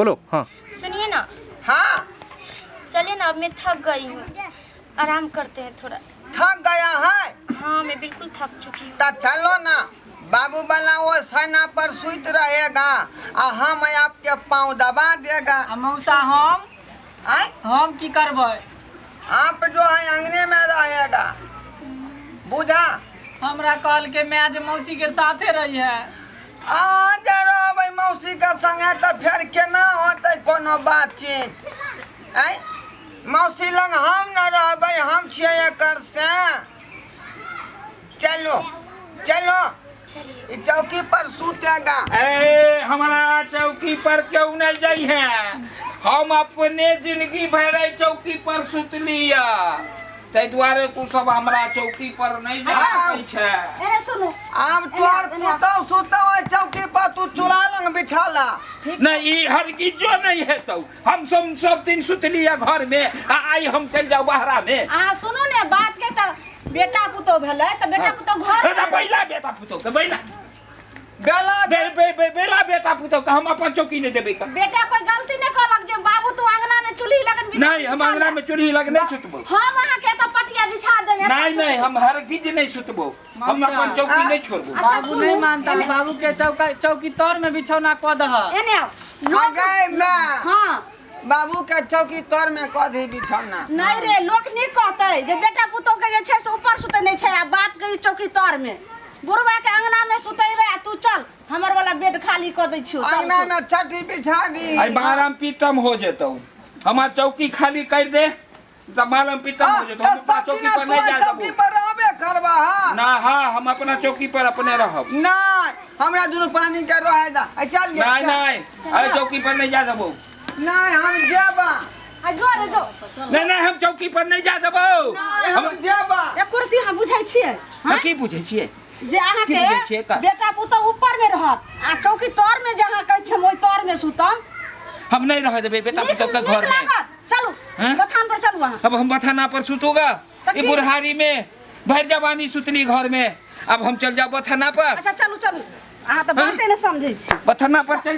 बोलो। हाँ। सुनिए ना। हाँ। चलिए ना, अब मैं थक गई हूँ, आराम करते हैं थोड़ा। थक गया है? हाँ, मैं बिल्कुल थक चुकी हूँ। तो चलो ना, बाबू वाला वो सेना पर सुत रहेगा आ हम आपके पाँव दबा देगा। आ मौसा हम आय? हम की करबै? आप जो है अंगने में रहेगा, बुझा? हमरा कहल के मैं जे मौसी के साथे रही है। अहाँ जे रहबै मौसी के संगे तऽ फेर केना होतै कोनो बातचीत? आँय, मौसी लग हम न रहबै, हम छियै एकर से। चलो चलो। चलिए। ई चौकी पर सुतेगा। ए, हमारा चौकी पर क्यों नहीं जाइ है? हम अपने जिंदगी भर एहि चौकी पर सुतली है, ताहि दुआरे तू सब हमरा चौकी पर नहीं जा सकै छै। अरे सुनू, आब तोहर पुतहु सुतौ ओहि चौकी पर, तू चूल्हा लग बिछा ला। नहीं, ई हरगिजो नहीं हेतौ। हम सब सब दिन सुतली है घर में आ आई हम चल जाओ बाहरा में। अहाँ सुनू ने बात के, तऽ बेटा पुतोह भेलै तऽ बेटा पुतोह घर अरे बैला बेटा पुतोह के बैला। बेला बे बे बे बेला बेटा पुतोह के हम अपन चौकी नहीं देबै का। बेटा कोई गलती नहीं करलक जे बाबू तू अंगना में चूल्ही लगन बिछा। नहीं, हम अंगना में चूल्ही लग नहीं सुतबो। हम अहाँ के तऽ पटिया बिछा देबै। नहीं नहीं, हम हरगिज नहीं सुतबो, हम अपन चौकी नहीं छोड़बो। अच्छा, बाबू सुनू। नहीं मानता, बाबू के चौका चौकी तर में बिछौना कऽ दह। एने आउ लोक। गए मैं। हाँ। बाबू के चौकी तर में कऽ दी बिछौना। नहीं रे, लोक नहीं कहतै जे बेटा पुतोह के जे छै से ऊपर सुतै नहीं छै आ बाप के चौकी तर में। बुढ़वा के अंगना में सुतेबै आ तू चल, हमर वाला बेड खाली कऽ दै छियौ। चल अंगना तू। में छठी बिछा दी। आई बाराम पीतम हो जेतौ, हमार चौकी खाली कर दे तऽ मालम पीतम हो जेतौ। हम अपना सब चौकी दिना पर तू नहीं जा चौकी देबो पर रहबे करबा? हाँ। ना, हाँ, हम अपना चौकी पर अपने रहब। नहीं, हमरा दुनू प्राणी के रहे दा। ए, चल गे, नहीं चल। नहीं, अरे चौकी पर नहीं जा देबो। नहीं, हम जेबा। आ जो रे जो। नहीं नहीं, हम चौकी पर नहीं जा देबो। नहीं, हम जेबा। एक कुर्ती अहाँ बुझै छियै? हाँ, की बुझै छियै? जे अहाँ की के बुझै छियै का? बेटा पुतोह ऊपर में रहत आ चौकी तर में जे अहाँ कहै छियै हम ओहि तर में सुतम। हम नहीं रह देबै बेटा नीक पुतोह के नीक घर में। लागत? चलू। हैं? बथान पर चलू अहाँ। अब हम बथाना पर सुतूगा? तऽ ई की? बुढ़ारी में भरि जवानी सुतली घर में, अब हम चल जाओ बथाना पर? अच्छा चलू चलू, अहाँ तऽ बाते नहि समझै छी। बथाना पर चल।